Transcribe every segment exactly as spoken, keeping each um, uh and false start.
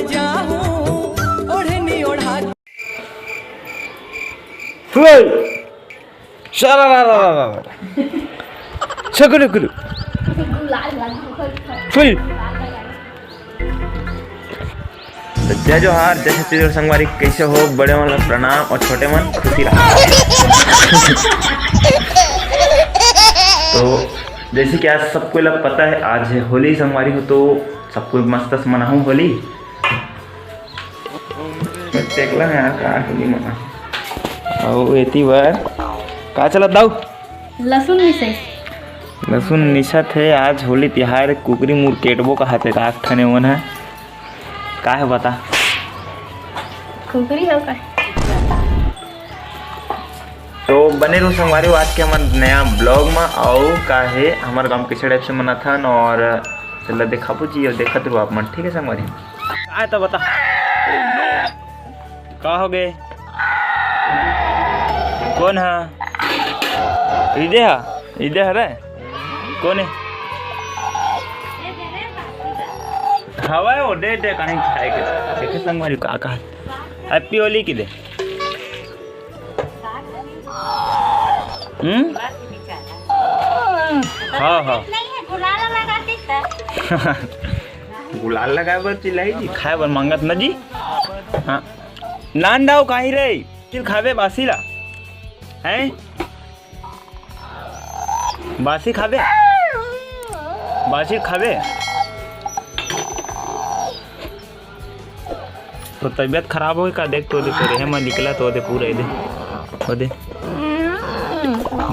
जाहूं ओढ़नी ओढ़ा। हुई। चला ला ला ला ला। छकुलु कुलु। हुई। तो जय जोहार, जय छत्तीसगढ़ संगवारी, कैसे हो बड़े मन ला प्रणाम और छोटे मन खुशी रहा। तो जैसे कि आज सबको ला पता है, आज है होली संगवारी हो, तो सबको मस्त से मनाहूँ होली। टेकला में यार का होली मना। अउ एती बर का चलत दाऊ? लसुन मिसे। लसुन मिसत हे। आज होली तिहार, कुकरी मुर केटबो का हाथे का ठने मन है। का है बता? कुकरी हो का? तो बने रहो संगवारी हो आज के हमर नया ब्लॉग में। अउ का है हमर गांव कैसे टाइप से मनाथन और चला देखाबो जी, और देखत रहो आप मन, ठीक है संगवारी? आए तो बता, का हो गए? कौन हा? इदे हा? इदे हरे? कौन है? हवा है वो, दे दे, कहीं खाए के। देखे संगवारी का, का? हैप्पी होली की दे। हम्म? हाँ, हाँ। नहीं है, गुलाल लगाती तो। गुलाल लगाए बर चिल्लाई जी, खाए बर मांगत ना जी। हाँ। नान दाऊ काहे रे? फिर खाबे बासी ला। हैं? बासी खाबे? बासी खाबे? तो तबीयत खराब होगे का? देख तो दे, तोरे हे मैं निकला तो दे पूरा दे। ओ दे।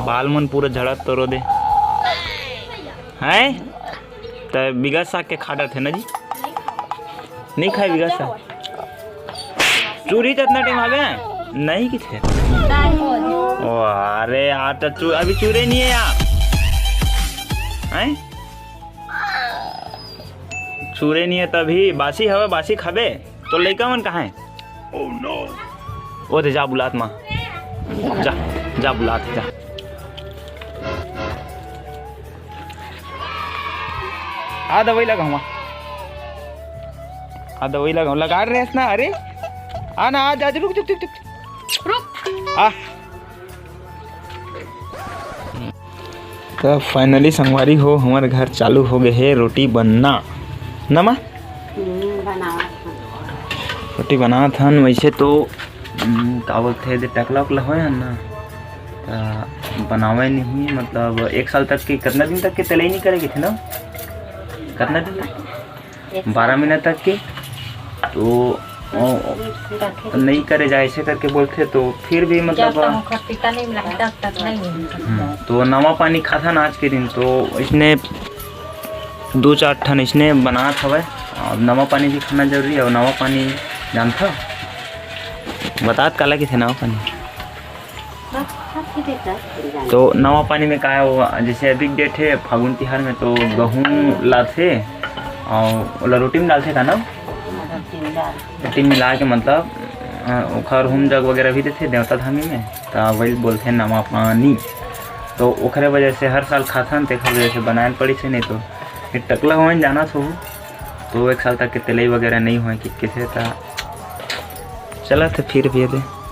बाल मन पूरा झड़त तो रो दे। हैं? त बिगस साग के खा डरथे ना जी? नहीं खाए बिगस साग। चूरी कितना टाइम आवे? नहीं किथे। ओ, अरे यार, तो चू-, अभी चूरे नहीं है यार। हैं? चूरे नहीं है तभी बासी हवे, बासी खाबे। तो लइका मन कहाँ है? ओ दे जा बुलात माँ। जा, जा बुलात, जा। आ दवाई लगा हुआ। आ दवाई लगा, लगा रहे ना। अरे आ ना, आ जा, रुक, रुक, रुक, रुक। रुक। आ। तो finally संगवारी हो, हमर घर चालू हो गए हे रोटी बनना। नमा? हम्म, बनावत हन। रोटी बनावत हन। वैसे तो, हम्म, का बोलथे, जे टकला उकला होय हन ना, त बनावे नहीं, मतलब, एक साल तक के, कितना दिन तक के तेलई नहीं करे के थे ना? कितना दिन तक? बारह महीना तक के तो, ओ, नहीं करे जाए, ऐसे करके बोलथे, तो फिर भी, मतलब, जब तक ओखर टीका नहीं मिला, तब तक नहीं मिलता। हम्म, तो नवा पानी खाथन आज के दिन, तो इसने दो चार ठन इसने बनात हवय। अब नवा पानी भी खाना जरूरी है, और नवा पानी जानथा, बतात काला किथे नवा पानी। तो नवा पानी में का है, वो जैसे अभी डेट है फागुन तिहार में, तो गहूँ लाथे और ओला रोटी में डालथे का ना, रोटी मिला के, मतलब, अ, ओखर होम जग वगैरह भी देथे देवता धामी में, तो वही बोलथे नवा पानी। तो ओखरे वजह से हर साल खाथन, तेखर वजह से बनाए ल पड़ी से, नहीं तो ये टकला होए जाना सो, तो एक साल तक के तेलई वगैरह नहीं होए कि किसे, तो चला थे फिर भी दे।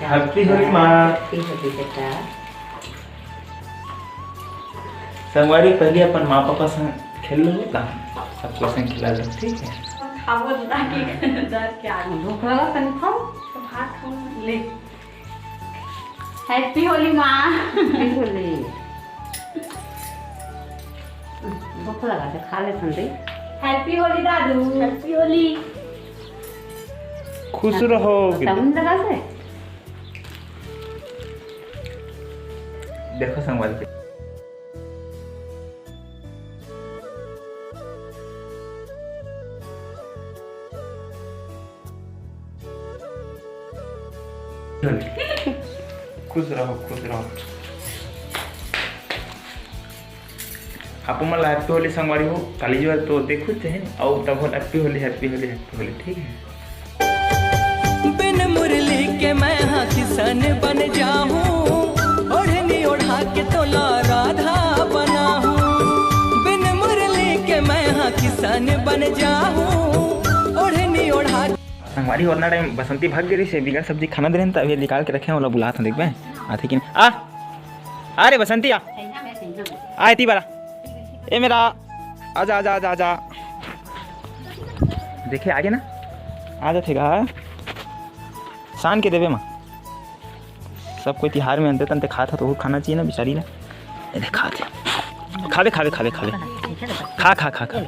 Happy होली माँ। Happy होली बेटा। संगवारी, पहले अपन माँ पापा संग खेल लो, का सबको संग खिला लो, ठीक है? खाबो ना कि डर के आगे। भूख लगा तनी खाओ। तो भात खाओ ना। ले। Happy होली माँ। Happy होली। भूख लगा तो खा ले संदीप। Happy होली दादू। Happy होली। खुश रहो। तब लगा से। देखो संगवारी। खुश रहो, खुश रहो। आप मन ला happy होली संगवारी हो, काली जुआर तो देखो चाहे, अउ तब happy Holi, happy Holi, happy Holi, ठीक है। बिन मुरली के मैं हा किसन बन जाहूँ, ओढ़नी ओढ़ा के तोला राधा बनाहूँ। बिन मुरली के मैं हा किसन बन जाहूँ, ओढ़नी ओढ़ा। संगवारी हो, ओतना टाइम बसंती भाग गे रहिस हे, बिगर सब्जी खाना दे रहिन, त अभी निकाल के रखे हंव, ओला बुलात हंव, देखबे आथे कि नहीं। आ, आ रे बसंती, आ, आ एती बर आ। ए मेरा, आजा, आजा, आजा, आजा। देखे, आगे ना, आ जाथे गा। सान के देबे माँ। सब कोई तिहार में अंते तंते खात ह, तो वो खाना चाहिए ना बेचारी ला। ये देख, खात हे। खाबे, खाबे, खाबे, खाबे। खा, खा, खा, खा।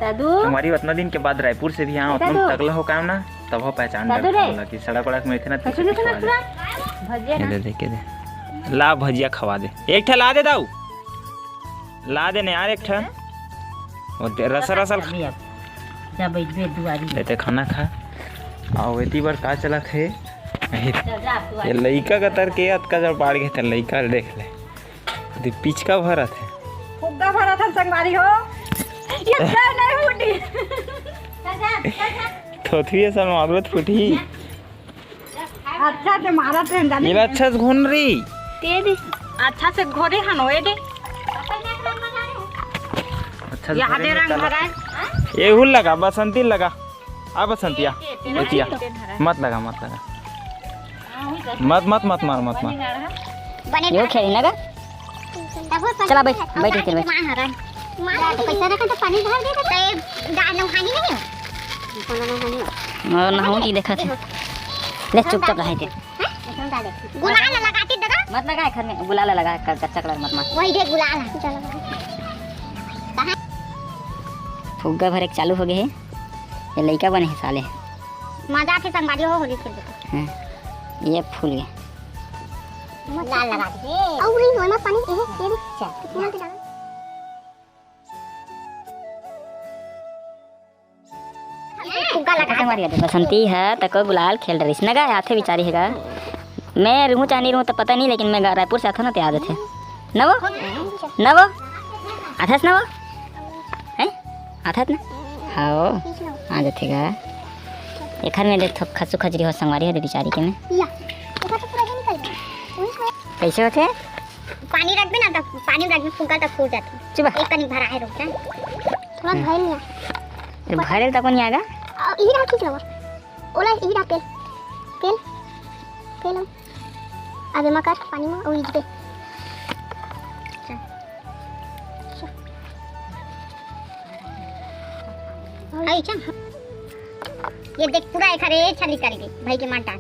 दादू। हमारी उतना दिन के बाद रायपुर से भी आया, उतना दादू। तगला हो काम ना, तब हो पहचान दादू डरथे रे। बोला कि सड़क वड़क में इतना कैसे पीछे दिखना पीछे पूरा? भजिया ये ना। दे, दे, के दे। ला भजिया खवा दे। एक ठा ला दे दाऊ। ला दे ने यार एक ठा। वो दे, रसा, रसा। अभी अब जा बैठबे दुआरी में। लेते खाना खा। आओ, एती बर का चलत हे? जा, जा, दुआरी ये में। लइका का तर के अतका जड़ बाढ़ गे, त लइका ल देख ले। दे पिचका भरत हे। फुग्गा भरत हन संगवारी हो। ये डर नहीं फूटी। थोथवी असन मारबे त फूटही। अच्छा से मारत हन जाने। ये अच्छा से घोन रही। तेरी। अच्छा से घोरे हन ओए दे। अच्छा से यहाँ घोरे दे रंग निकाल। भराए। ये हुल लगा, बसंती लगा। आ बसंतिया, एतिया। मत लगा, मत लगा। मत, मत, मत मार, मत मार। बने यो खेली ना गा? चला बैठ, बैठ इधर बैठ। माँ हरा। माँ तो पैसा रखा तो पानी भर दे तो। गाय नौहानी नहीं हो? और नहाऊंगी, देखा थे। ले चुपचाप रहे थे। गुलाल लगाती दादा। मत लगा घर में, गुलाल लगा, क-, कच्चा कलर मत मार। वही दे गुलाल। कहाँ? फुग्गा भरे के चालू हो गए हे। ये लइका बने हे साले। मजा आथे संगवारी हो होली खेल के। हाँ, ये फूल गए। लाल लगा दे। अउ नहीं, ओमा पानी, एहे, ये दे। चल। फूल के डाल। फुग्गा लगा। संगवारी हो, बसंती ह तको गुलाल खेल रहिस न गा, आथे बेचारी ह गा। मैं रहूँ चाहे नहीं रहूँ तो पता नहीं, लेकिन मैं गा-, रायपुर से आथो ना, तो याद आथे। नवो? नवो? आथस नवो? हैं? आथत ना? हाओ, आ जाथे गा। एखर में देख थोक खसु खजरी हो संगवारी हो दे बिचारी के में। या, एखर तो पूरा ही निकल गया। कैसे होथे? पानी रखबे ना, तब पानी रखबे, फुग्गा तब फूट जाथे। चुप। एक कनी भरा है, रुक जा। थोड़ा हम्म। भर लिया। ये भरे तक नहीं आएगा? अ, इही रहा खींच लो। ओला इही रहा तेल। तेल। तेल। अब एमा कर पानी में, ओ इही दे। चल। आई चल। ये देख, पूरा एखरे छली कर दे, भाई के मार डाल।